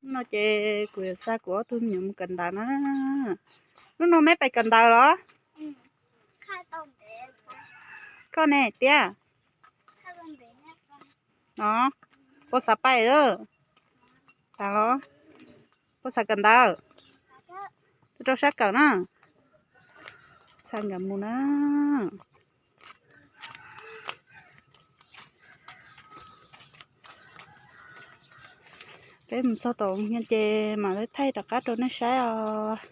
Hnub no ces kuv yuav xa kuv ob tug me nyuam mus kawm ntawv na. Hnub no meb pais kawm ntawv los? Koj ne tiag? No, puas xav pais lawm? Xav los? Puas xav kawm ntawv? Tuaj rau sab kawm na. Xa nkawd mus na. Peb mus txog tom hia ces mam li thaij rov qab rau nej saib os.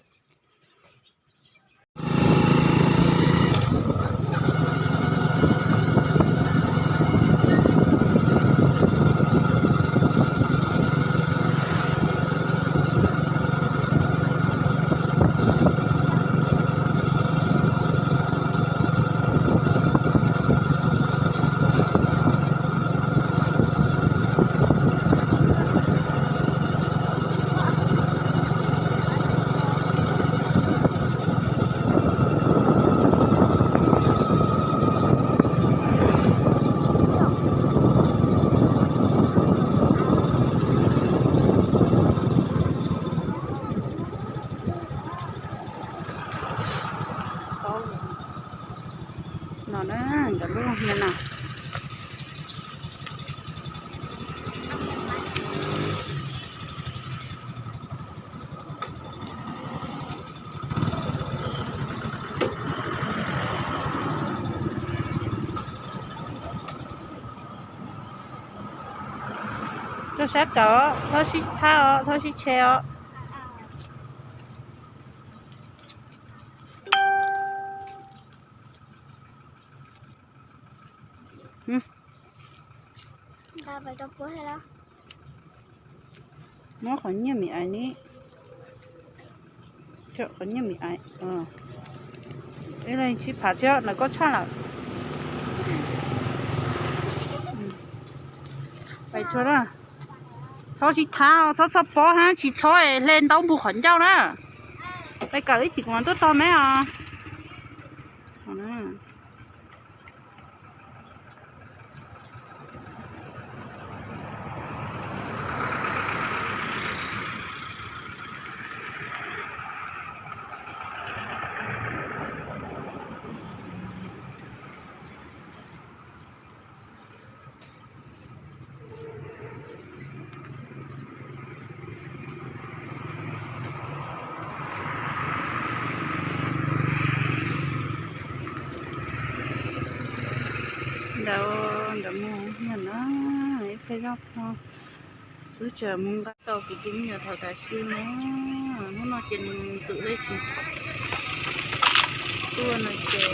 No na, nkawd lub hia no. Rau sab kawm, txhob sib thab os, txhob sib tshe os. Muab qhov nyiaj me ais ni. Qhov nyiaj me ais. Ib leeg tsib phav thiab, ntawm koj tshaj lawm. Pais tsuag na. Txhob sib thab, txhob txhob pob hab, tsis txhob es hle ntaub npug qhov ncauj na. Pais kawm ib chim kuv mam tuaj tog meb os. Ntawd, ntawd mus na, ib pliag zoj ho wb tseem mus nqa tau kuv tus me nyuam thaum tam sim no. Hnub no ces nws twm dej tsis tuaj no ces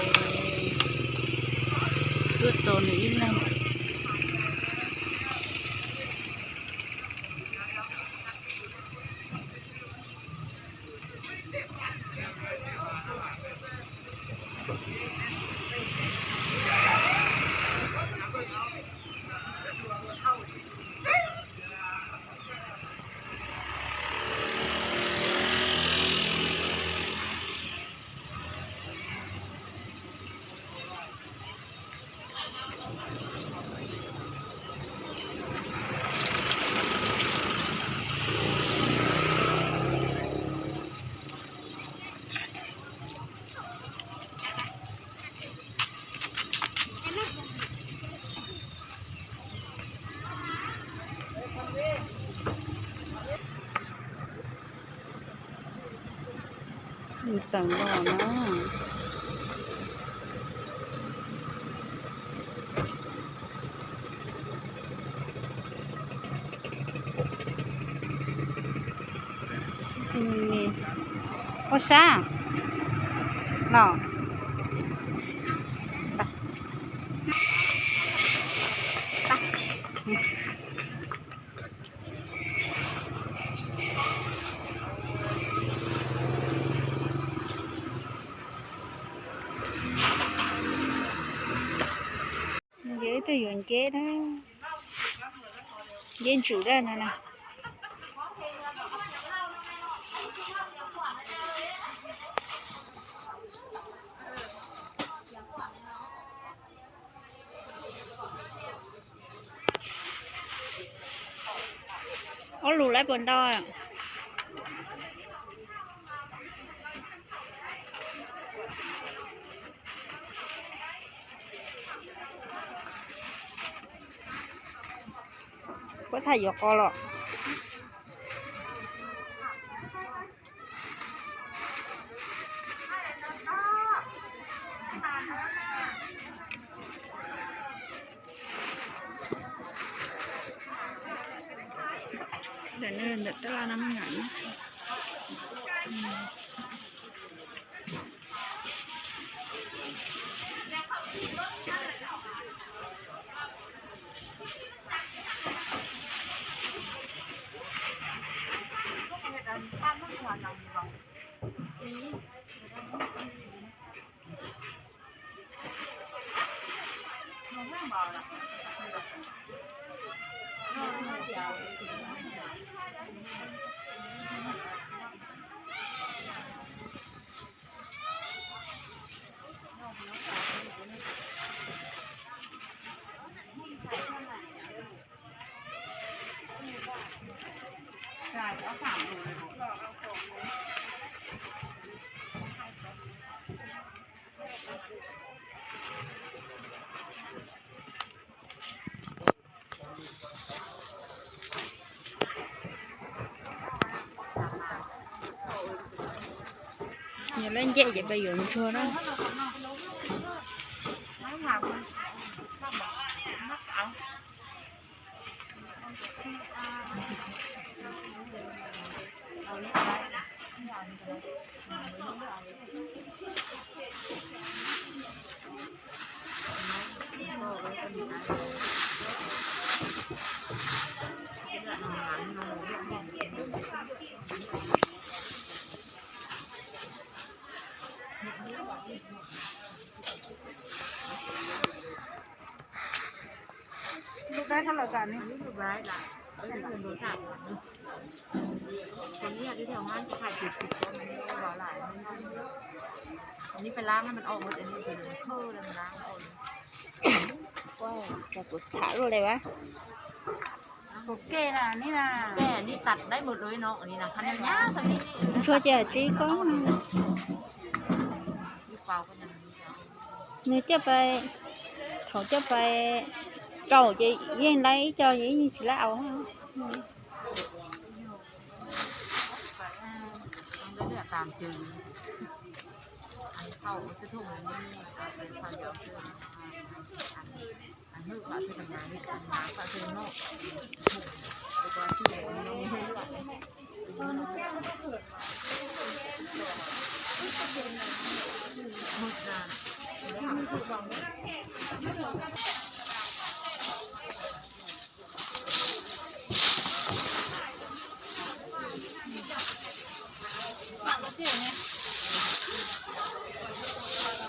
tuaj tos nws ib leeg. Teem los na. Ua sab los. Nce twb yuav nce na, nce ntsum daj no na. Ob Lus lawv puas ntau? Puab txhaj yuav qos los. Yog lawv nce ces peb yuav ntsuag na. Lub dab thab los tas ne. Tus nyiaj twb tau nab thaj tus tus ko nab los lawm. Neb pab lab mas o ua tes nws tus nws khawb le mas lab o. Ua cas kuv txham luaj le vas. Kuv ke na neb na. Ke neb tas dai mus lawm no ni na, ntsuag ces tsib koob. Nws coj pais, thaum coj pais rau ces yeej lawv ib co ces yeej tsis lawv au.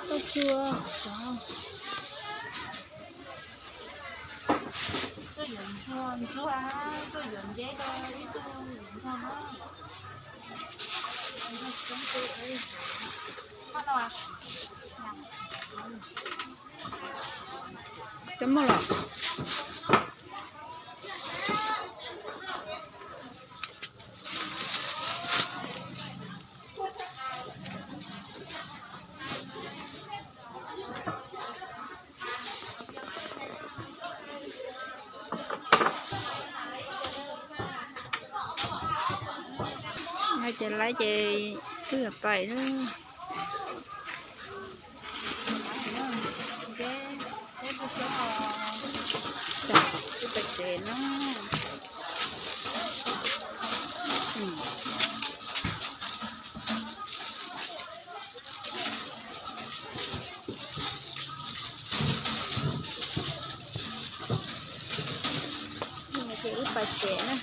Tuaj tsuag, tuaj yuav ntsuag, tuaj yuav nceb rau ib tug yuav ntsuag na. Tsis tau muaj los. Ces lawv ces twb pais na. Twb pais tsev na. Ces wb pais tsev na.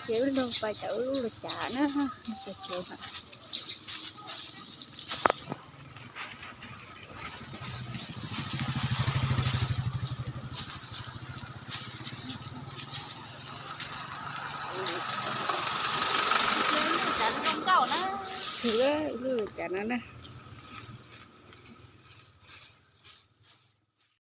Ces wb lug pais cov wb lub lug cav na. Lub lug cav no na.